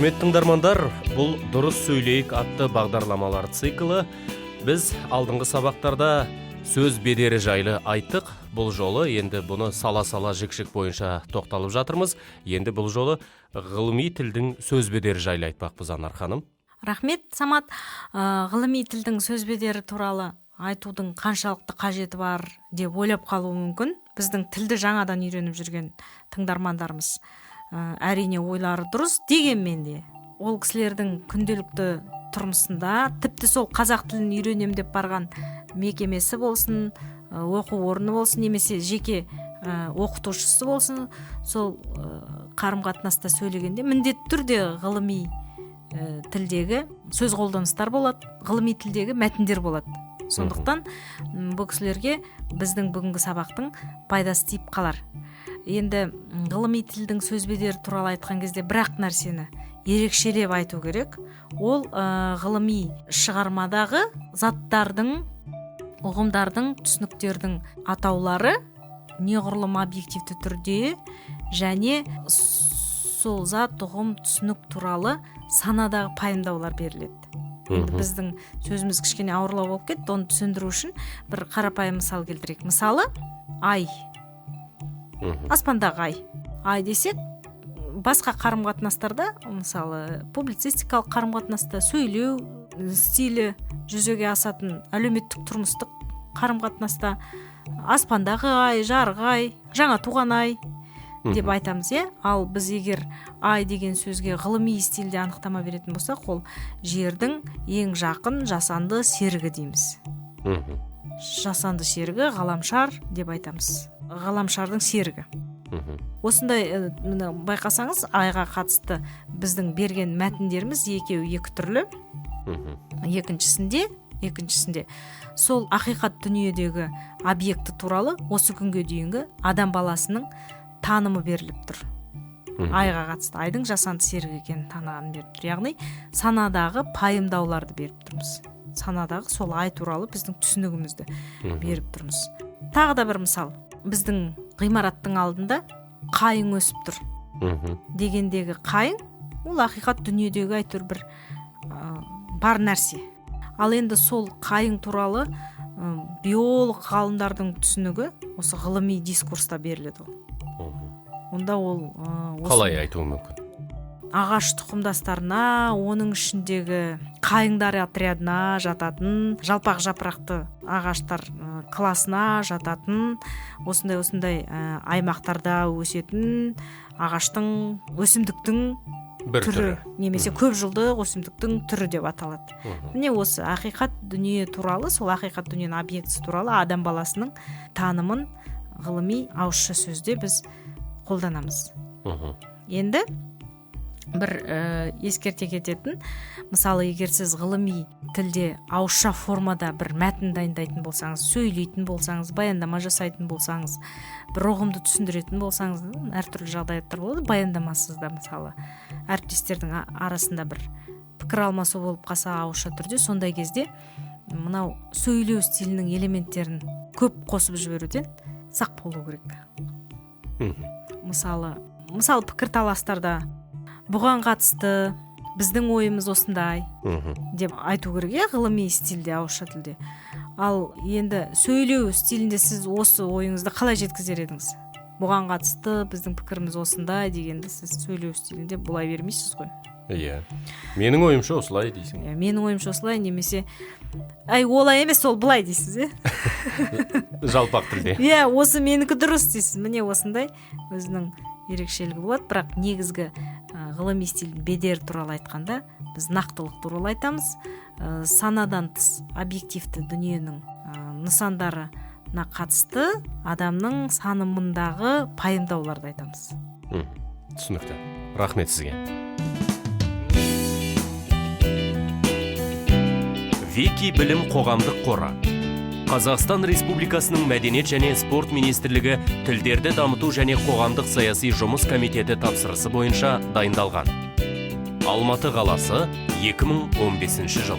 Құрметті тыңдармандар, бұл «Дұрыс сөйлейік» атты бағдарламалар циклі. Біз алдыңғы сабақтарда сөз бедері жайлы айттық. Бұл жолы енді бұны сала-сала, жік-жік бойынша тоқталып жатырмыз. Енді бұл жолы ғылыми тілдің сөз бедері жайлы айтпақпыз, Анар ханым. Рахмет, Самат. Ғылыми тілдің сөз бедері туралы айтудың қаншалықты қажеті бар деп ойлап қалуы мүмкін біздің тілді жаңадан үйреніп жүрген тыңдармандарымыз. Әрине, ойлары дұрыс. Дегенмен де ол кісілердің күнделікті тұрмысында, тіпті сол қазақ тілін үйренем деп барған мекемесі болсын, оқу орны болсын немесе жеке оқытушысы болсын, сол қарым қатынаста сөйлегенде міндетті түрде ғылыми тілдегі сөз қолданыстар болады, ғылыми тілдегі мәтіндер болады. Сондықтан бұл кісілерге біздің бүгінгі сабақтың пайдасы тиіп қалар. Енді ғылыми тілдің сөз бедері туралы айтқан кезде бір-ақ нәрсені ерекшелеп айту керек. Ол ғылыми шығармадағы заттардың, ұғымдардың, түсініктердің атаулары неғұрлым объективті түрде және сол зат, ұғым, түсінік туралы санадағы пайымдаулар беріледі. Енді біздің сөзіміз кішкене ауырлау болып кетті. Оны түсіндіру үшін бір қарапайым мысал келтірейік. Мысалы, ай. Аспандағы ай. Ай десек, басқа қарым қатынастарда, мысалы, публицистикалық қарым қатынаста, сөйлеу стилі жүзеге асатын әлеуметтік тұрмыстық қарым қатынаста аспандағы ай, жарық ай, жаңа туған ай деп айтамыз, иә. Ал біз егер ай деген сөзге ғылыми стильде анықтама беретін болсақ, ол жердің ең жақын жасанды серігі дейміз. Жасанды серігі, ғаламшар деп айтамыз, ғаламшардың серігі. Осындай, міне, байқасаңыз, айға қатысты біздің берген мәтіндеріміз екеуі екі түрлі. Екіншісінде сол ақиқат дүниедегі объекті туралы осы күнге дейінгі адам баласының танымы беріліп тұр. Айға қатысты айдың жасанды серігі екенін танығанын беріп тұр, яғни санадағы пайымдауларды беріп тұрмыз, санадағы сол ай туралы біздің түсінігімізді беріп тұрмыз. Тағы да бір мысал: біздің ғимараттың алдында қайың өсіп тұр дегендегі қайың ол ақиқат дүниедегі әйтеуір бір бар нәрсе. Ал енді сол қайың туралы биолог ғалымдардың түсінігі осы ғылыми дискурста беріледі ол. Онда ол Қалай айтуы мүмкін? Ағаш тұқымдастарына, оның ішіндегі қайыңдар отрядына жататын, жалпақ жапырақты ағаштар класына жататын, осындай осындай аймақтарда өсетін ағаштың, өсімдіктің бір түрі түрі немесе көп жылдық өсімдіктің түрі деп аталады. Міне, осы ақиқат дүние туралы, сол ақиқат дүниенің объектісі туралы адам баласының танымын ғылыми ауызша сөзде біз қолданамыз. Енді бір ескерте кететін, мысалы, егер сіз ғылыми тілде ауызша формада бір мәтін дайындайтын болсаңыз, сөйлейтін болсаңыз, баяндама жасайтын болсаңыз, бір ұғымды түсіндіретін болсаңыз, әртүрлі жағдаяттар болады. Баяндамасыз да, мысалы, әріптестердің арасында бір пікір алмасу болып қалса ауызша түрде, сондай кезде мынау сөйлеу стилінің элементтерін көп қосып жіберуден сақ болу керек. Мысалы, пікірталастарда бұған қатысты біздің ойымыз осындай деп айту керек, иә, ғылыми стильде, ауызша тілде. Ал енді сөйлеу стилінде сіз осы ойыңызды қалай жеткізер едіңіз? Бұған қатысты біздің пікіріміз осындай дегенді сіз сөйлеу стилінде бұлай бермейсіз ғой. Иә, менің ойымша осылай дейсің. Иә, менің ойымша осылай немесе әй, олай емес, ол былай дейсіз, иә. Жалпақ тілде. Иә, осы менікі дұрыс дейсіз. Міне, осындай өзінің ерекшелігі болады. Бірақ негізгі ғылыми стильдің бедері туралы айтқанда, біз нақтылық туралы айтамыз. Санадан тыс объективті дүниенің нысандарына қатысты адамның санымындағы пайымдауларды айтамыз. Түсінікті, рахмет сізге. Вики білім қоғамдық қоры, Қазақстан Республикасының Мәдениет және спорт министрлігі, Тілдерді дамыту және қоғамдық саяси жұмыс комитеті тапсырысы бойынша дайындалған. Алматы қаласы, 2015 жыл.